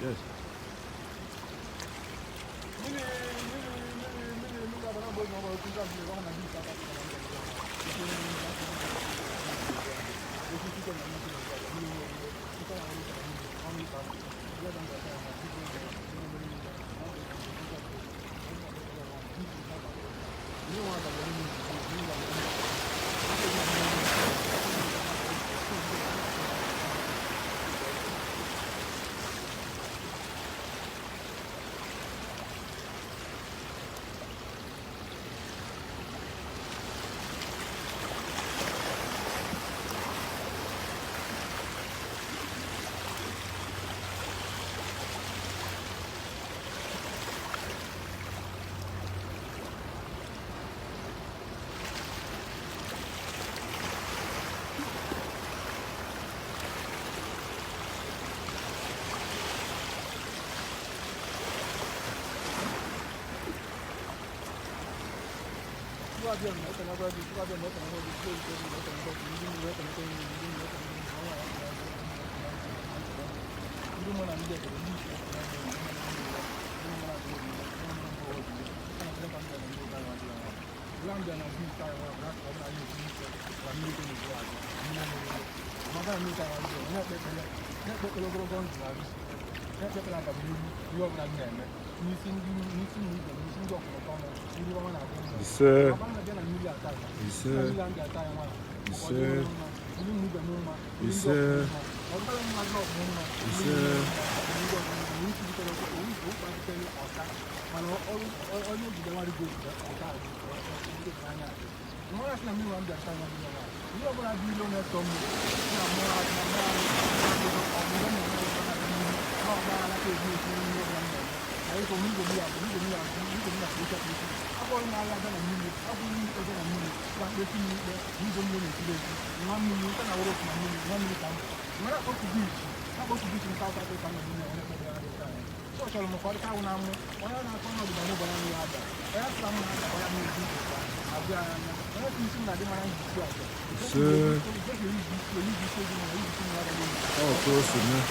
Yes. Ise. Ise. Ise. Ise. Ise. Ise. Ọ ka o si mee.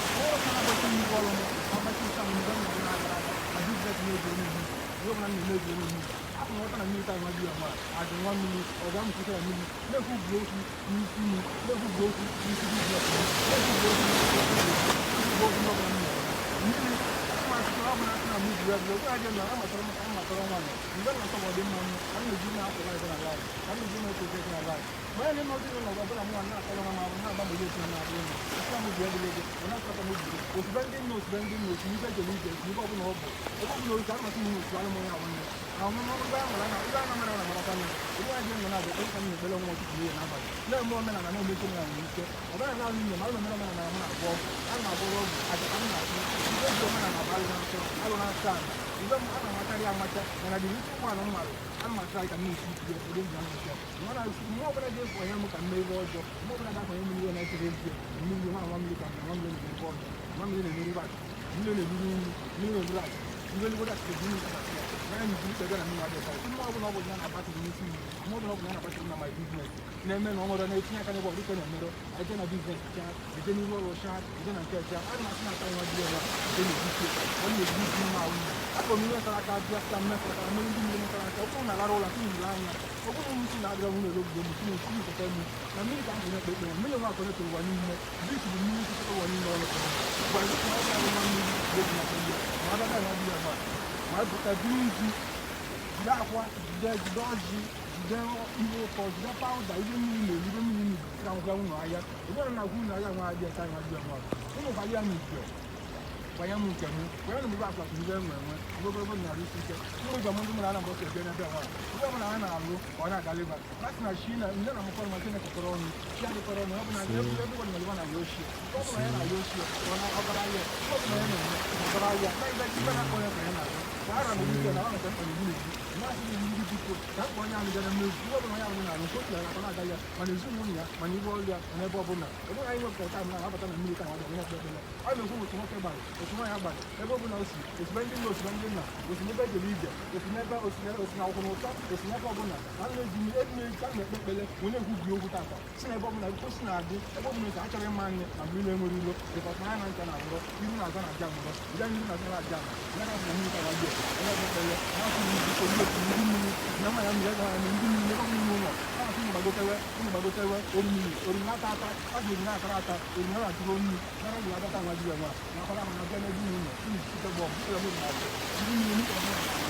Ka ara na ike na ahụ ka mkpa na-egbu na-egbu na-asị gị ndị biko ka mkpa onye ahụ bịara mmezu ihe ọbụla onye ahụ na-arụ nke otu ya na na-aga ya, mana ezinụlọ ya, mana ibe ọrụ ya, mana ebe ọbụla ebe anyị wepụtara taa na-abata na mmiri taa nwa onye ekpe ekpere. Ọ na-ekwu otu nwoke gbara, otu nwaanyị gbara, ebe ọbụla o si, osi ndị nna, osi ndị nna, osi n'ebe ejere ije, osi n'ebe osi osi na akwụkwọ n'ụtọ, osi n'ebe ọbụla na na-eji eji na-eji a na-ekpe ekpere wee na-ekwubi okwu tata si na ebe ọbụla o si na-adị, ebe ọbụla esi achọrọ ịma anyị na mmiri enwere ilo dịkọta anya na ncha na abụrọ iru na-aza na aja mụrọ ya iru na-aza na aja ya na na mmiri tara bịa onye ekpe ekpere na-asị ndị biko ndị otu ndị mmiri na nwa ya mmiri ya ndị mmiri ebe ọbụla ụlọ na-asị ụmụ gbagotewe, ụmụ gbagotewe orumiri orumi na-ata ata a ga-eri na-atara ata orumi na-atụrụ nnu nara gwụ adata nwa di ya nwa na akwara ahụ na-abịa n'ebe ụlọ ụmụ site gbọ mkpụrụ ọbụla na-abịa ndị mmiri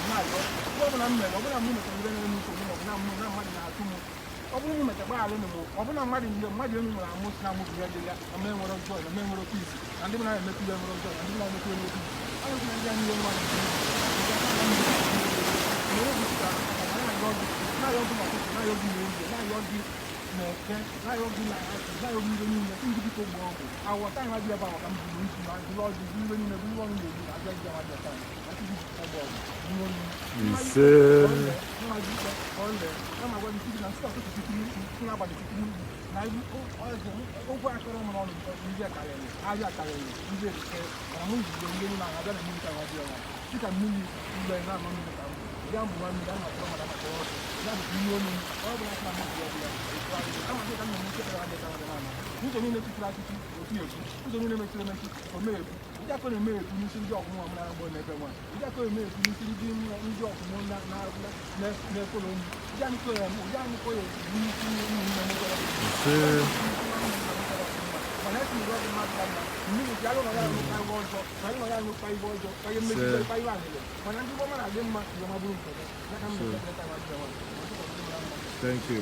na-ayọ ọ bụla m mere, ọ bụla m metara ihe na-eme nsogbu ma ọ bụ na mụ na mmadụ na-atụ m, ọ bụrụ m meta gbaghalụ m, ọ bụla mmadụ mgbe mmadụ elu nwere amụ si na amụ bụ ihe dị ya na m enwere joy, na m enwere peace, na ndị m na-emetụ ya enwere joy, na ndị m na-emetụ ya enwere peace. Ahụ na ndị anyị nwa na-ayọ gị n'ọtụtụ, na-ayọ gị n'ehihie, na-ayọ gị na-eke, na-ayọ gị na asị, na-ayọ gị ihe niile. Ndị biko gbaa ọgwụ awọ taa nwa dị ebe ahụ ka m buru ntu ma jụrụ ọjụ buru ihe niile buru ọnụ na-egbu na abịa gị nwa dị taa asị gị jikọta gba ọgwụ buru ọnụ. Ise. Nwa gị ikpe ka ọ lee ya ma gwa gị sị na nsị ọtụtụ titiri mkpu si n'abalị titiri mkpu na okwu akọrọ m n'ọnụ ndị a karịrị ahịa karịrị ndị erike, mana mụ jide ndị niile ahụ abịa na mmiri ka nwa dị ọnwa dịka mmiri mgbe na-ama mmiri ka m ya mbụ nwa mmiri a na-atụrụ mmadụ amatụrụ ọsọ ya bụ ihe onu ọ bụla sị na mmadụ ya ọbụla ama dị ka nna m nkịtara adị ka nwadị na-ama ụzọ niile tụtụrụ atụtụ otu ekwu ụzọ niile mechiri emechi o meghepụ ndị akọ na-emeghepu n'isi ndị ọkwụmụ ọmụnara mgbọ n'ebe nwa ndị akọ emeghepu n'isi ndị ọkwụmụ na-efolo nri ndị anyịkọ ya ụdị anyịkọ ya n'isi ụmụnne m. Ise. Mana esi mgbe ọ dị mmadụ mma mmiri ka alụ nọ ya alụkpa ihe ọjọọ ka alụ nọ ya alụkpa ihe ọjọọ ka ihe mmegide kpa ihe ahịrị, mana ndị ọma na-adị mma ihe ọma bụrụ nke gị ya ka m na-ekpere ka nwa dị nwa. Thank you.